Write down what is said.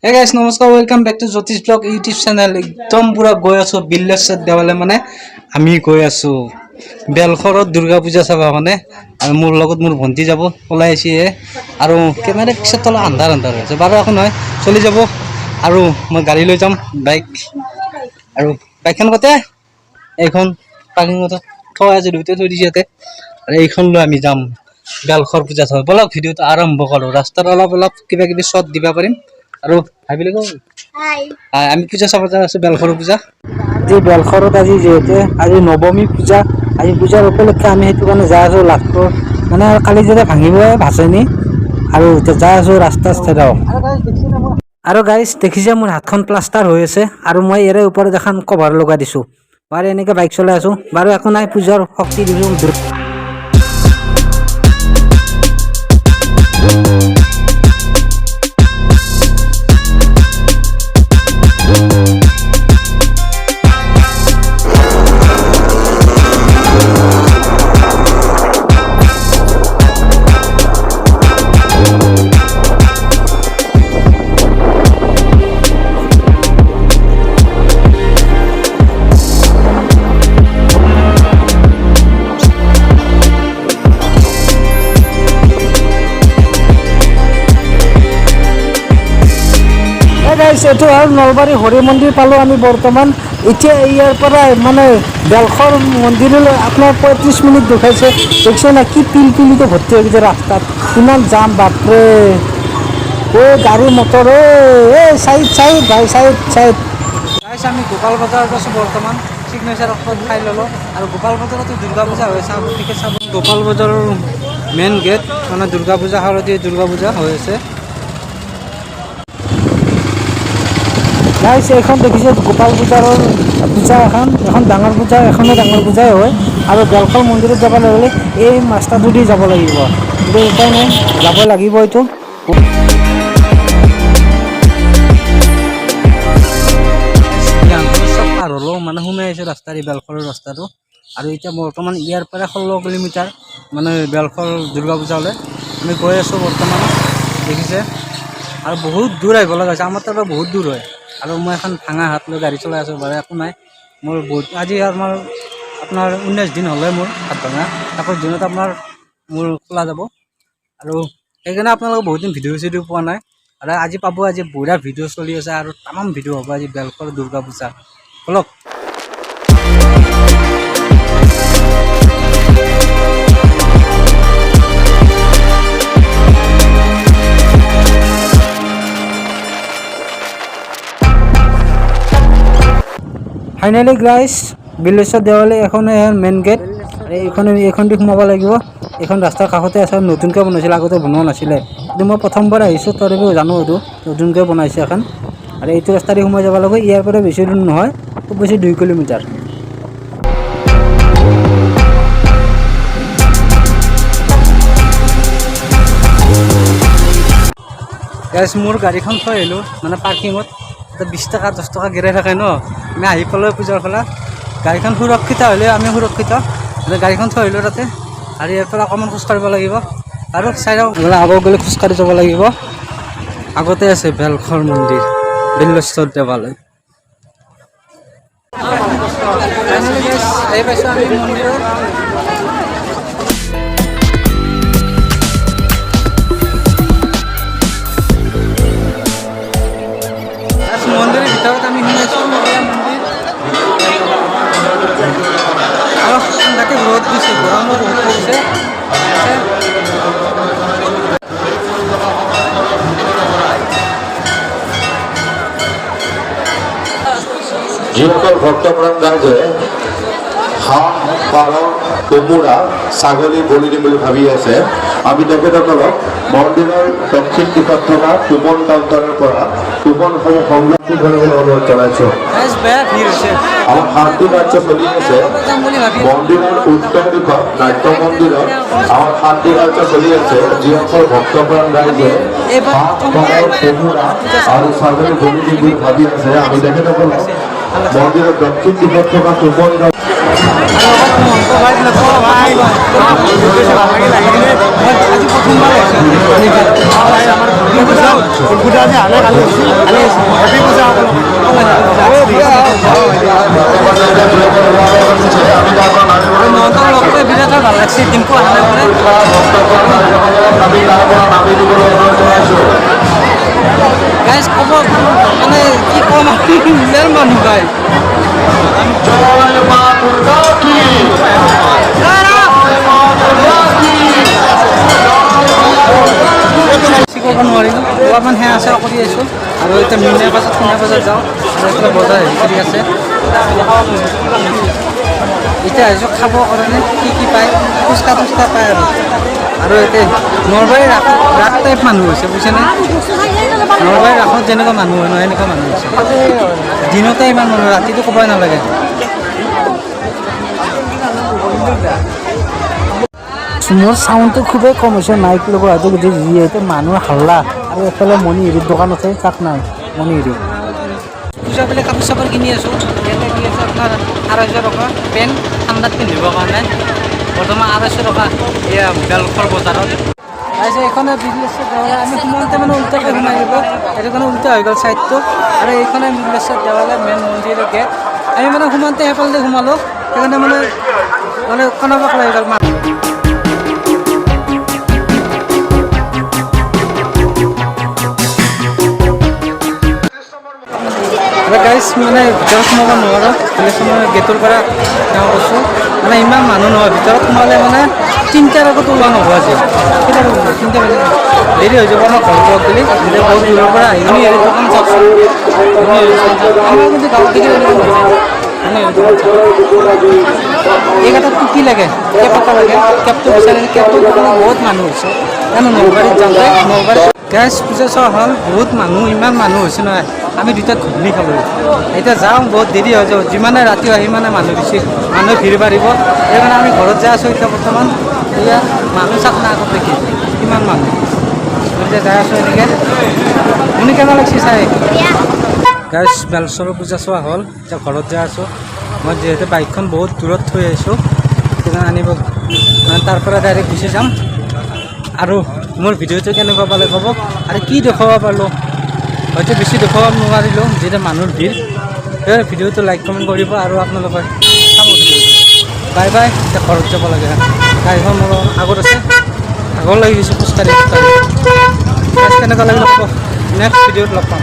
Hey guys, নমস্কাৰ, welcome back to Jyotish blog YouTube channel. একদম পূৰা গৈ আছোঁ বিল্লেশ্বৰ দেৱালে, মানে আমি গৈ আছোঁ বেলশৰত দুৰ্গা পূজা চাব মানে। আৰু মোৰ লগত মোৰ ভণ্টি যাব ওলাই আহিছে আৰু কেমেৰা পিছত অলপ আন্ধাৰ আন্ধাৰ হৈ আছে, বাৰু একো নহয়, চলি যাব। আৰু মই গাড়ী লৈ যাম, বাইক। আৰু বাইকখন কতে এইখন পাৰ্কিঙত থোৱা আছে, দুয়োটাই থৈ দিছে ইয়াতে। আৰু এইখন লৈ আমি যাম বেলশৰ পূজা চাব। ব'লক, ভিডিঅ'টো আৰম্ভ কৰোঁ। ৰাস্তাত অলপ অলপ কিবা কিবি শ্বট দিব পাৰিম। আৰু ভাবিলে কওঁ, আমি পূজা চাব যাই আছোঁ, বেলশৰ পূজা। আজি বেলশৰত আজি যিহেতু আজি নৱমী পূজা, আজি পূজাৰ উপলক্ষে আমি সেইটো কাৰণে যাই আছোঁ। লাষ্টৰ মানে কালি যেতিয়া ভাঙিবই ভাচনি, আৰু এতিয়া যাই আছোঁ ৰাস্তা চাইডত। আৰু গাইজ দেখিছে, মোৰ হাতখন প্লাষ্টাৰ হৈ আছে আৰু মই ইয়াৰে ওপৰত এখন কভাৰ লগাই দিছোঁ। বাৰু এনেকৈ বাইক চলাই আছোঁ, বাৰু একো নাই, পূজাৰ শক্তি দিছোঁ। গাইছ, এইটো হ'ল নলবাৰী হৰি মন্দিৰ পালোঁ আমি বৰ্তমান। এতিয়া ইয়াৰ পৰা মানে বেলশৰ মন্দিৰলৈ আপোনাৰ 35 মিনিট দেখুৱাইছে। দেখিছে না, কি পিলপিলিতে ভৰ্তি হৈ গৈছে ৰাস্তাত, ইমান জাম, বাপৰে। অ' গাড়ী মটৰ, এই চাইড চাইড ভাই, চাইড চাইড। গাইছ, আমি গোপাল বজাৰত আছোঁ বৰ্তমান। চিগনেচাৰ অকণ খাই ল'লোঁ। আৰু গোপাল বজাৰতো দুৰ্গা পূজা হৈ আছে, গতিকে চাব। গোপাল বজাৰৰ মেইন গেট, মানে দুৰ্গা পূজা, শাৰদীয় দুৰ্গা পূজা হৈ আছে। গাইছ, এইখন দেখিছে গোপাল বজাৰৰ পূজা এখন, এখন ডাঙৰ পূজা, এখনো ডাঙৰ পূজাই হয়। আৰু বেলশৰ মন্দিৰত যাব লাগিলে এই ৰাস্তাটো দি যাব লাগিব, কিন্তু উপায় নাই, যাব লাগিব। এইটো চব পাৰ হ'লেও মানে সোমাই আহিছোঁ ৰাস্তাৰ, এই বেলশৰৰ ৰাস্তাটো। আৰু এতিয়া বৰ্তমান ইয়াৰ পৰা 16 কিলোমিটাৰ মানে বেলশৰ দুৰ্গা পূজালৈ আমি গৈ আছোঁ বৰ্তমান, দেখিছে। আৰু বহুত দূৰ আহিব লগা হৈছে, আমাৰ তাৰ পৰা বহুত দূৰ হয়। আৰু মই এখন ভাঙা হাত লৈ গাড়ী চলাই আছোঁ, বাৰু একো নাই। মোৰ বহুত আজি আমাৰ আপোনাৰ 19 দিন হ'লে মোৰ হাত ভাঙা, 21 দিনত আপোনাৰ মোৰ খোলা যাব। আৰু সেইকাৰণে আপোনালোকে বহুত দিন ভিডিঅ' চিডিঅ' পোৱা নাই, আৰু আজি পাব। আজি বঢ়িয়া ভিডিঅ' চলি আছে আৰু তামাম ভিডিঅ' হ'ব আজি বেলশৰ দুৰ্গা পূজা। ব'লক। ফাইনেলি গাইছ, বিল্লেশ্বৰ দেৱালী এখন মেইন গেট, এইখন, এইখন দি সোমাব লাগিব। এইখন ৰাস্তাৰ কাষতে আছে, নতুনকৈ বনাইছিল, আগতে বনোৱা নাছিলে। কিন্তু মই প্ৰথমবাৰ আহিছোঁ, তথাপিও জানো এইটো নতুনকৈ বনাইছে এখন। আৰু এইটো ৰাস্তা দি সোমাই যাব লাগিব। ইয়াৰ পৰা বেছি দূৰ নহয়, খুব বেছি 2 কিলোমিটাৰ। গাইছ, মোৰ গাড়ীখন থৈ আহিলোঁ মানে পাৰ্কিঙত। 20 টকা 10 টকা গেৰাই থাকে ন। আমি আহি পালোঁ পূজাৰ ফালে, গাড়ীখন সুৰক্ষিত হ'লে আমি সুৰক্ষিত। মানে গাড়ীখন থৈ আহিলোঁ তাতে। আৰু ইয়াৰ পৰা অকণমান খোজকাঢ়িব লাগিব আৰু চাই আগত গ'লে খোজকাঢ়ি যাব লাগিব। আগতে আছে বেলশৰ মন্দিৰ, বিল্লেশ্বৰ দেৱালয়। আহি পাইছোঁ আমি মন্দিৰত। মন্দিৰৰ ভিতৰত আমি সোমাইছোঁ, এয়া মন্দিৰ। আৰু সাংঘাতিক ৰ'দ দিছে, গৰমো বহুত পৰিছে। যিসকল ভক্তপ্ৰাণ ৰাইজে হাঁহ, পাৰ, কোমোৰা, ছাগলী বলি দিম বুলি ভাবি আছে, আমি তেখেতসকলক মন্দিৰৰ দক্ষিণ দিশত থকা কুপন কাউণ্টাৰৰ পৰা কুপনসমূহ সংগ্ৰহ কৰিবলৈ অনুৰোধ জনাইছোঁ। গাইছ, বেয়া ভিৰ হৈছে। আমাৰ শান্তি কাৰ্য চলি আছে। যাম বুলি ভাবি মন্দিৰৰ উত্তৰ দিশত নাট্য মন্দিৰত আমাৰ শান্তি কাৰ্য চলি আছে। যিসকল ভক্তপ্ৰাণ ৰাইজে হাঁহ, পাৰ, কোমোৰা আৰু ছাগলী বলি দিম বুলি ভাবি আছে, আমি তেখেতসকলক মন্দিৰৰ দক্ষিণ দিশত থকা কুপন আজি প্ৰথমবাৰ আহিছোঁ। মানে কি ক'ম আৰু, ইমান মানুহ গাইজ। বেছি কৰিব নোৱাৰিলোঁ, অলপমান সেৱা চেৱা কৰি আহিছোঁ। আৰু এতিয়া মিনা বজাৰ, মিনা বজাৰ যাওঁ। আৰু এইফালে বজাৰ হেৰি কৰি আছে। এতিয়া আহিছোঁ খাবৰ কাৰণে, কি কি পায়, ফুচকা তুচকা পায়। আৰু এতিয়া নলবাৰীৰ ৰাস টাইপ মানুহ হৈছে, বুজিছেনে? নলবাৰীৰ ৰাসত যেনেকুৱা মানুহ হয় নহয়, সেনেকুৱা মানুহ হৈছে। দিনতে ইমান মানুহ, ৰাতিটো ক'বই নালাগে। মোৰ চাউণ্ডটো খুবেই কম হৈছে, মাইক লগোৱা হয়তো, গতিকে যিহেতু মানুহৰ হাল্লা। আৰু এইফালে মণিহেৰিৰ দোকান আছে, তাক নাই মণিহেৰি। পূজা বুলি কাপোৰ চাপোৰ কিনি আছোঁ। ইয়াতে দি আছে আপোনাৰ 250 টকা পেণ্ট, ঠাণ্ডাত পিন্ধিবৰ কাৰণে। বৰ্তমান 250 টকা এয়া বেলশৰ বজাৰত। তাৰপিছত এইখনে বিল্লেশ্বৰ দেৱালয়। আমি সোমাওঁতে মানে উল্টাকৈ সোমাই দিব, সেইটো কাৰণে উল্টা হৈ গ'ল ছাইডটো। আৰু এইখনে বিল্লেশ্বৰ দেৱালয় মেইন মন্দিৰৰ গেট। আমি মানে সোমাওঁতে সেইফালেদি সোমালোঁ, সেইকাৰণে মানে কণাবাক লাগি গ'ল। গাইজ, মানে ভিতৰত সোমাব নোৱাৰোঁ, পুলিচ মই গেটৰ পৰা সেৱা কৰিছোঁ। মানে ইমান মানুহ নহয়, ভিতৰত সোমালে মানে 3টাৰ আগত ওলোৱা নহ'ব আজি। কেইটা বাজিব? 3টা বাজিব, দেৰি হৈ যাব আমাৰ ঘৰত যোৱাত বুলি। এতিয়া বহুত দূৰৰ পৰা আহি আমি হেৰি দোকান চাওকচোন। আমি হেৰি দোকান চাওক। আমাৰ কিন্তু গাঁৱত দেখি এনেকুৱা নহয়। মানে হেৰি দোকান চাওক। এইকেইটাত টুপি লাগে, কেপ এটা লাগে, কেপটো বিচাৰি কেপটোৰ দোকানত বহুত মানুহ হৈছে। জানো নলবাৰীত যাওঁতে নলবাৰীত গাইজ পূজা চোৱা হ'ল, বহুত মানুহ, ইমান মানুহ হৈছে নহয়। আমি দুটা ঘুগনি খালোঁ। এতিয়া যাওঁ, বহুত দেৰি হৈ যাব। যিমানে ৰাতি হয় সিমানে মানুহ বেছি, মানুহে ভিৰ বাঢ়িব। সেইকাৰণে আমি ঘৰত যাই আছোঁ এতিয়া বৰ্তমান। এতিয়া মানুহ চাওক না আগত দেখি কিমান মানুহ। এতিয়া যাই আছোঁ এনেকৈ। আপুনি কেনে লাগিছে চাই? গাইজ, বেলচৰৰ পূজা চোৱা হ'ল, এতিয়া ঘৰত যাই আছোঁ। মই যিহেতু বাইকখন বহুত দূৰত থৈ আহিছোঁ, সেইকাৰণে আনিব মানে তাৰ পৰা ডাইৰেক্ট গুচি যাম। আৰু মোৰ ভিডিঅ'টো কেনেকুৱা পালে ক'ব, আৰু কি দেখুৱাব পাৰলোঁ, হয়তো বেছি দেখুৱাব নোৱাৰিলোঁ যিহেতু মানুহৰ ভিৰ। সেই ভিডিঅ'টো লাইক কমেণ্ট কৰিব আৰু আপোনালোকে চাব ভিডিঅ'টো। বাই বাই, এতিয়া ঘৰত যাব লাগে। গাড়ীখন মোৰ আগত আছে, ভাগৰ লাগি গৈছে খোজকাঢ়ি খোজকাঢ়ি। কেনেকুৱা লাগিল ক'ব, নেক্সট ভিডিঅ'ত লগ পাম।